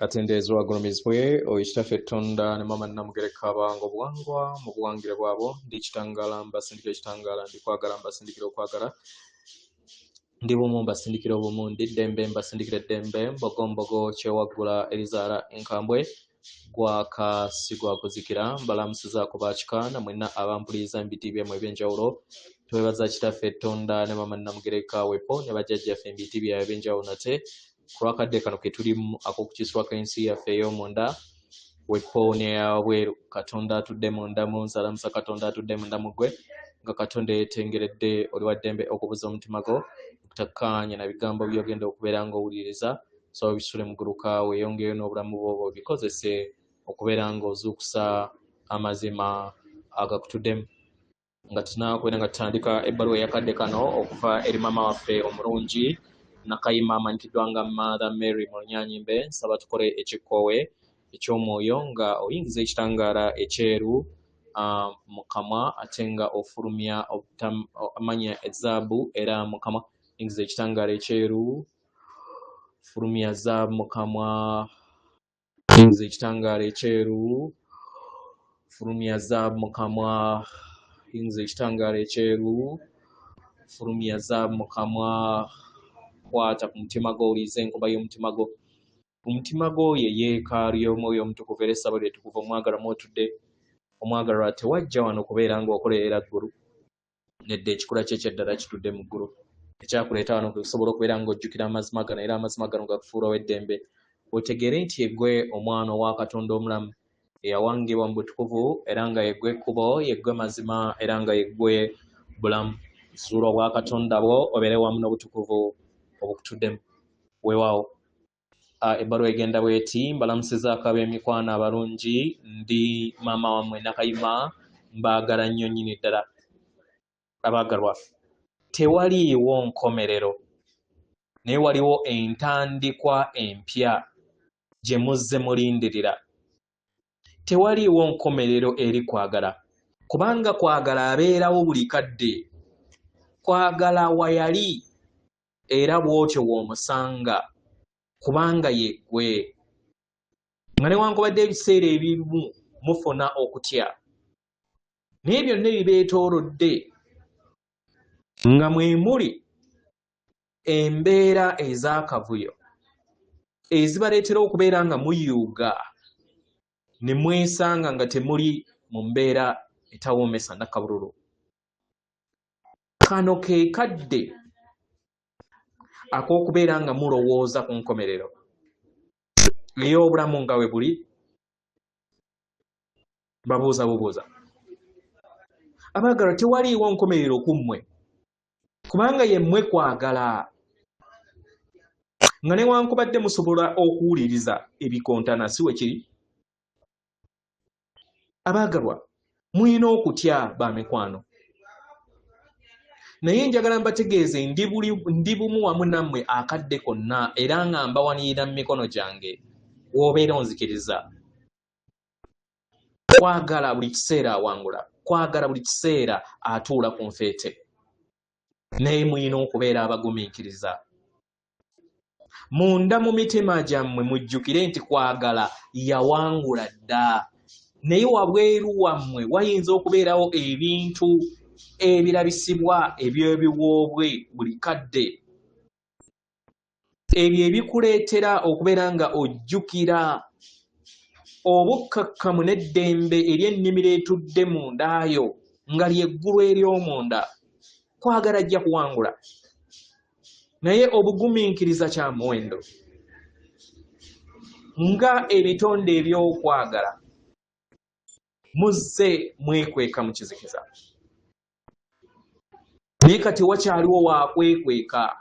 Atenderezebwa agulumizibwe oyo Kitaffe Ttonda ne Maama Nnamugereka abawanga obuwangwa mu buwangire bwabwo. Ndi kitangaala mbasindikira ekitangaala, ndi kwagala mbasindikira okwagala, ndi bumu mbasindikira obumu, ndi ddembe mbasindikira eddembe, mbogo mbogo kyewaggula erizaala enkambwe, gwaka si gwa kuzikira. Mbalamusizaako ba kika na mwenna abampuliriza mu biti byammwe eby'enjawulo. Twebaza Kitaffe Ttonda ne Maama Nnamugereka wepo ne bajjajjaffe mu biti byabwe eby'enjawulo nate ku lw'akadde kano ke tulimu ak'okukyusibwa kw'ensi yaffe ey'omunda wepo n'eyawabweru. Katonda atudde munda mu nze alamusa Katonda atudde munda mu ggwe nga Katonda eyeetengeredde oli wa ddembe okubuza omutima gwo okutakkaanya na bigambo by'ogenda okubeera ng'owuliriza so obisule muguluka weeyongeyo n'obulamu bwo obikozese okubeera ng'ozuukusa amazima agakutuddemu. Nga tunakubeera nga tutandika ebbaluwa eyakadde kano okuva eri maama waffe omulungi Nakayima amanyikiddwa nga Mother Mary mu Lunyanyimbe, nsaba tukole ekikkoowe eky'omwoyo nga oyingiza ekitangaala ekyeru mu kamwa ate nga ofulumya amanya ezaabu era mu kamwa. Yingiza ekitangaala ekyeru, fulumya zaabu mu kamwa. Yingiza ekitangaala ekyeru, fulumya zaabu mu kamwa. Yingiza ekitangaala ekyeru, fulumya zaabu mu kamwa. Kwata ku mutima gwo, owulirize enkuba y'omutima gwo. Omutima gwo ye yeekaalu y'Omwoyo Omutukuvu era essabo lye ettukuvu omwagalwa mw'otudde. Omwagalwa tewajja wano kubeera ng'okolerera ggulu. Nedda, ekikula kye ekyaddala kitudde mu ggulu. Ekyakuleeta wano kwe kusobola okubeera ng'ojjukira amazima gano era amazima gano gakufuula ow'eddembe. Otegeere nti yeggwe omwana owa Katonda omulamu eyawangibwa mu butukuvu era nga yeggwe kkubo, yeggwe mazima era nga yeggwe bulamu. Zuula obwakatonda bwo obeere wamu n'obutukuvu obukutuddemu. Weewaawo. Ebbaluwa egenda bweti: mbalamusizaako ab'emikwano abalungi, ndi maama wammwe Nakayima, mbaagala nnyo nnyini ddala. Abaagalwa, tewaliiwo nkomerero, naye waliwo entandikwa empya gye muzze mulindirira. Tewaliiwo nkomerero eri kwagala, kubanga kwagala abeerawo buli kadde. Kwagala wayali era bw'otyo w'omusanga, kubanga yeggwe. Nga newankubadde ebiseera ebimu mufuna okutya, naye byonna ebibeetoolodde nga mwe muli embeera ez'akavuyo ezibaleetera okubeera nga muyuuga ne mwesanga nga temuli mu mbeera etawoomesa nakabululu. Kano ke kadde ak'okubeera nga mulowooza ku nkomerero ey'obulamu nga bwe buli. Babuuza bubuuza. Abaagalwa, tewaliiwo nkomerero ku mmwe, kubanga ye mmwe kwagala. Nga newankubadde musobola okuwuliriza ebikontana, si we kiri? Abaagalwa, mulina okutya ba mikwano, naye njagala mbategeeze ndi bumu wamu nammwe akadde konna era nga mbawanirira mu mikono gyange. W'obeera onzikiriza. Kwagala buli kiseera awangula, kwagala buli kiseera atuula ku nfeete, naye mulina okubeera abagumiikiriza. Munda mu mitima gyammwe mujjukire nti kwagala yawangula dda, naye wabweru wammwe wayinza okubeerawo ebintu ebirabisibwa eby'ebiwoobwe buli kadde, ebyo ebikuleetera okubeera nga ojjukira obukkakkamu n'eddembe ery'ennimiro etudde munda yo nga ly'eggulu ery'omunda. Kwagala ajja kuwangula, naye obugumiikiriza kya muwendo. Nga ebitonde eby'okwagala muzze mwekweka mu kizikiza, naye kati wakyaliwo wakwekweka.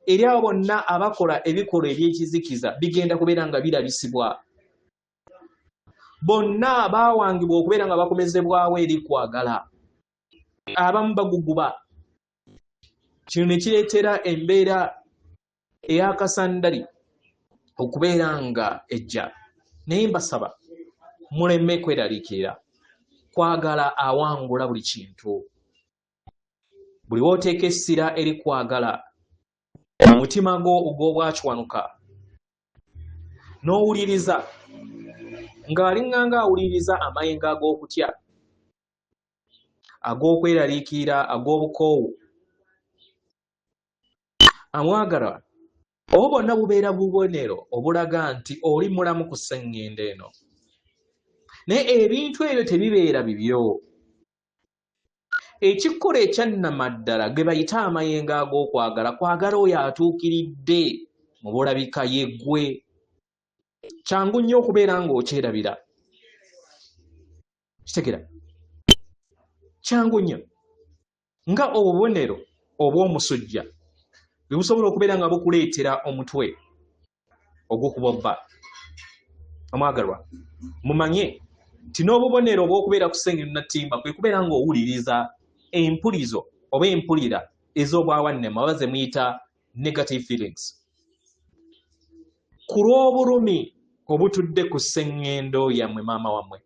Eri abo bonna abakola ebikolwa eby'ekizikiza bigenda kubeera nga birabisibwa. Bonna baawangibwa okubeera nga bakomezebwawo eri kwagala. Abamu baguguba, kino ne kireetera embeera ey'akasandali okubeera nga ejja. Naye mbasaba muleme kweraliikirira, kwagala awangula buli kintu. Buli w'oteeka essira eri kwagala mu mutima gwo ogw'obwakiwanuka, N'owuliriza ng'aliŋŋanga awuliriza amayengo ag'okutya, ag'okweraliikirira, ag'obukoowu. Amwagalwa, obwo bwonna bubeera bubonero obulaga nti oli mulamu ku sseŋŋendo eno. Naye ebintu ebyo tebibeera bibyo. Ekikkola ekyannamaddala ge bayita amayengo ag'okwagala, kwagala oyo atuukiridde mu bulabika ye ggwe. Kyangu nnyo okubeera ng'okyerabira. Kitegera? Kyangu nnyo. Nga obubonero obw'omusujja bwe busobola okubeera nga bukuleetera omutwe ogukubobba. Omwagalwa, mumanye nti n'obubonero obw'okubeera ku ssengendo nattimba kwe kubeera ng'owuliriza empulizo oba empulira ez'obwawannema oba ze muyita negative feelings ku lw'obulumi obutudde ku ssengendo yammwe maama wammwe.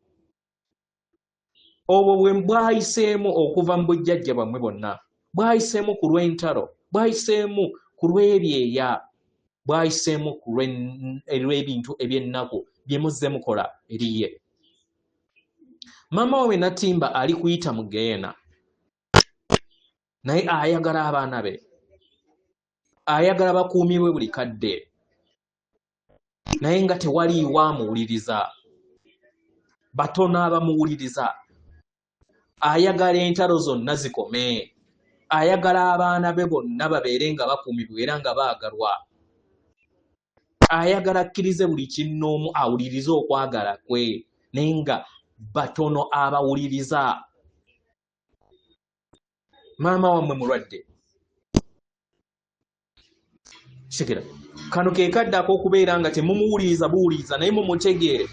Obwo bwe bwayiseemu okuva mu bujjajja bwammwe bwonna, bwayiseemu ku lw'entalo, bwayiseemu ku lw'ebyeya, bwayiseemu ku lw'ebintu eby'ennaku bye muzze mukola eri ye. Maama wawe Natimba ali kuyita mu geena, naye ayagala abaana be, ayagala bakuumibwe buli kadde, naye nga tewaliiwo amuwuliriza, batono abamuwuliriza. Ayagala entalo zonna zikome, ayagala abaana be bonna babeere nga bakuumibwa era nga baagalwa. Ayagala akkirize buli kinnoomu awulirize okwagala kwe, naye nga batono abawuliriza. Maama wammwe mulwadde. Kitegera? Kano ke kadde ak'okubeera nga temumuwuliriza buwuliriza, naye mumutegeere.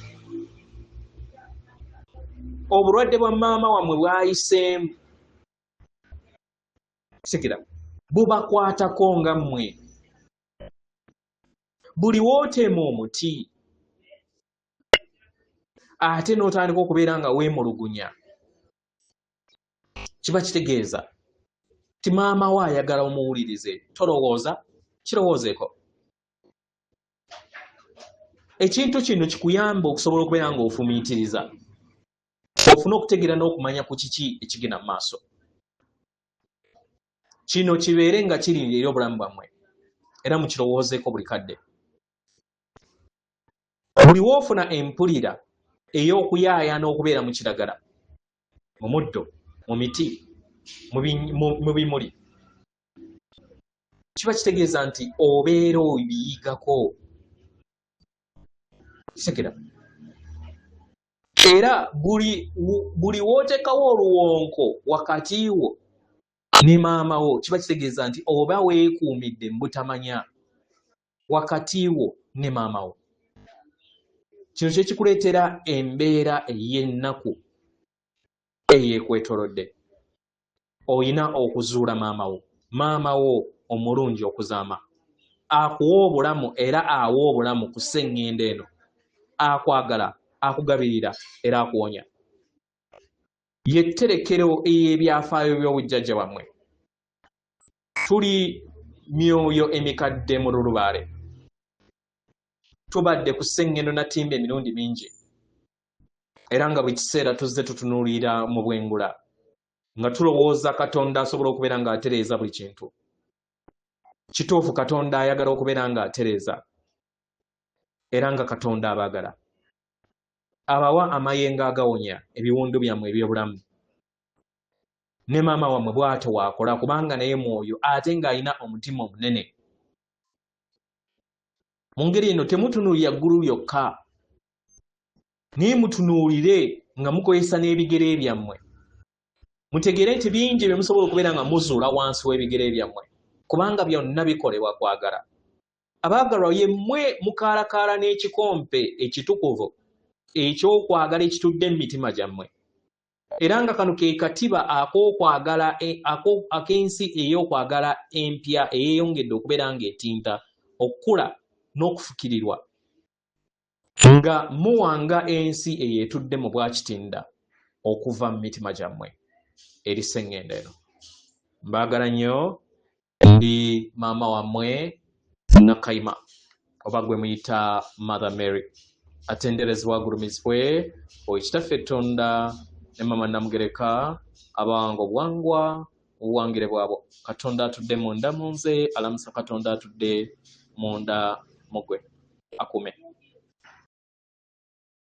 Obulwadde bwa maama wammwe bwayiseemu, kitegera, bubakwatako nga mmwe. Buli w'oteema omuti ate n'otandika okubeera nga weemulugunya, kiba kitegeeza ti maama wo ayagala omuwulirize. Tolowooza, kirowoozeeko. Ekintu kino kikuyamba okusobola okubeera ng'ofumiitiriza, ofune okutegeera n'okumanya ku kiki ekigenda mu maaso. Kino kibeere nga kiri eri obulamu bwammwe, era mukirowoozeeko buli kadde. Buli woofuna empulira ey'okuyaayaana okubeera mu kiragala, mu muddo, mu miti, mu bimuli, kiba kitegeeza nti obeera obiyigako. Kitegera? Era buli w'oteekawo oluwonko wakati wo ne maama wo, kiba kitegeeza nti oba weekuumidde mu butamanya wakati wo ne maama wo. Kino kye kikuleetera embeera ey'ennaku eyo ekwetoolodde. Olina okuzuula maama wo, maama wo omulungi okuzaama, akuwa obulamu era awa obulamu ku sseŋŋendo eno, akwagala, akugabirira era akuwonya. Ye tterekero ey'ebyafaayo by'obujjajja bwammwe. Tuli myoyo emikadde mu lulubaale. Tubadde ku sseŋŋendo natimba emirundi mingi, era nga buli kiseera tuzze tutunuulira mu bwengula nga tulowooza Katonda asobola okubeera ng'atereeza buli kintu. Kituufu, Katonda ayagala okubeera ng'atereeza, era nga Katonda abaagala. Abawa amayengo agawonya ebiwundu byammwe eby'obulamu. Ne maama wammwe bw'atyo w'akola, kubanga naye mwoyo ate ng'alina omutima omunene. Mu ngeri eno temutunuulira ggulu lyokka, naye mutunuulire nga mukozesa n'ebigere byammwe. Mutegeere nti bingi bye musobola okubeera nga muzuula wansi w'ebigere byammwe, kubanga byonna bikolebwa kwagala. Abaagalwa, ye mmwe mukaalakaala n'ekikompe ekitukuvu eky'okwagala ekitudde mu mitima gyammwe, era nga kano ke katiba ak'okwagala ak'ensi ey'okwagala empya eyeeyongedde okubeera ng'etinta, okukula n'okufukirirwa, nga muwanga ensi eyo etudde mu bwakitinda okuva mu mitima gyammwe eri sseŋŋendo eno. Mbaagala nnyo, ndi maama wammwe Nakayima. Oba gwe muyita Mother Mary. Atenderezebwa, agulumizibwe oyo Kitaffe Ttonda ne Mama Namugereka, abawanga obuwangwa mu buwangire bwabwo. Katonda atudde munda mu nze alamusa Katonda atudde munda mu gwe. Akuume.